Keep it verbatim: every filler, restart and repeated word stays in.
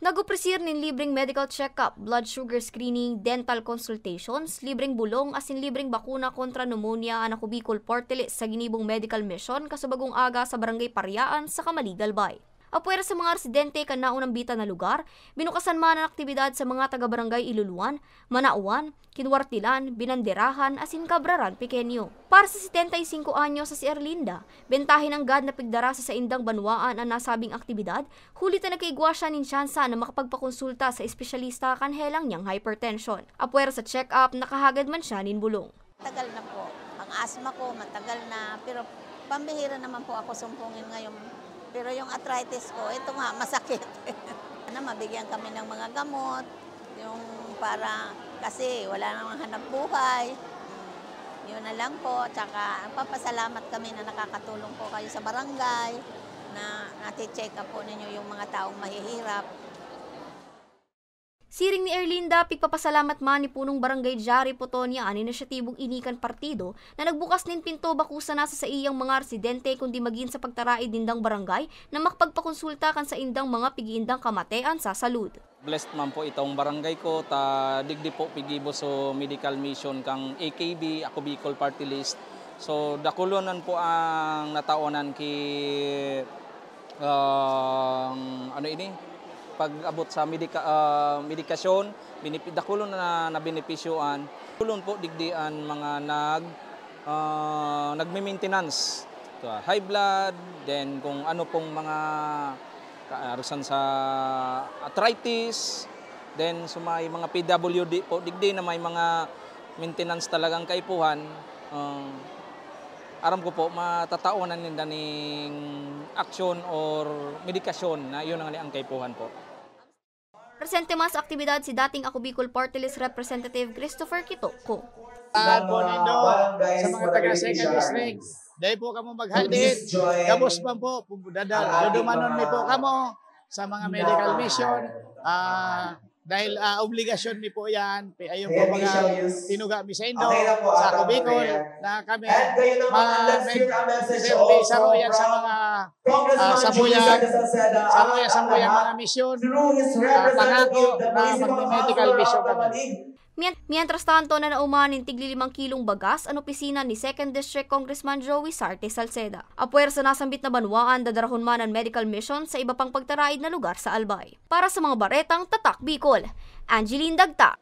Nag-opresir nin libreng medical check-up, blood sugar screening, dental consultations, libreng bulong asin libreng bakuna kontra pneumonia an Ako Bicol Forte List sa ginibong medical mission kasubagong aga sa Barangay Pariaan sa Camalig, Albay. Apwera sa mga residente kan naunambitan na lugar, binukasan man an aktibidad sa mga taga-barangay Iluluan, Manaoan, Kinwartilan, Binanderahan asin Cabraran Pequeño. Para sa setenta y cinco anyos na si Erlinda, bentahe nanggad na pigdara sa saindang banwaan an nasabing aktibidad, huli ta nagkaigwa siya nin tsansa na makapagpakonsulta sa espesyalista kan helang niyang hypertension. Apwera sa check-up, nakahagad man siya nin bulong. Tagal na po. Ang asma ko, matagal na. Pero pambihira naman po ako sumpungin ngayon. Pero yung arthritis ko, ito nga, masakit. Na mabigyan kami ng mga gamot, yung para, kasi wala namang hanap buhay. Mm, yun na lang po. Tsaka, nagpapasalamat kami na nakakatulong po kayo sa barangay, na nati-check up po ninyo yung mga taong mahihirap. Siring ni Erlinda, pigpapasalamat man ni Punong Barangay Jari Potonia an inisyatibong ini kan partido na nagbukas nin pinto bako sana sa saiyang mga residente kundi magin sa pagtaraid nindang barangay na makapagpakonsulta kan saindang mga pigiindang kamatean sa salud. Blessed man po itong barangay ko, ta digdi po pigibo so medical mission kang A K B, Ako Bicol Party List. So, dakulonan po ang natawanan ki, ang ano ini, pag-abot sa medika-, ah, medikasyon, binip-, dakulon na nabenepisyoan. Dakulon po digdi an mga nag-, ah, nagme-maintenance. Ito, ah, high blood, then kung ano pong mga kaarusan sa arthritis, then sa may mga P W D po, digdi na may mga maintenance talagang kaipuhan, ah, aram ko po, matataonan ninda ning aksyon or medikasyon na yun ang, ang kaipuhan po. Presente man sa aktibidad si dating Ako Bicol Party List Representative Christopher Quitoco. Saan po nindo sa mga taga Second District? Dahil po kamo maghadit, gabos man po, dada-, dudumanon mi po kamo sa mga medical mission. Ah, dahil, ah, obligasyon mi po yan. Pi-, ayun po mga tinuga mi sa indo, sa Ako Bicol, na kami ma-, may-, may saruyan sa mga, ah, sambuyan, saruyan, sambuyan mga misyon, ah, pangako na magme-medical mission kami. Mien-, mientras tanto, nanao man nin tigli limang kilong bagas an opisina ni Second District Congressman Joey Sarte Salceda. Apwera sa nasambit na banwaan, dadarahon man an medical mission sa iba pang pagtaraid na lugar sa Albay. Para sa mga baretang Tatak Bicol, Angeline Dagta,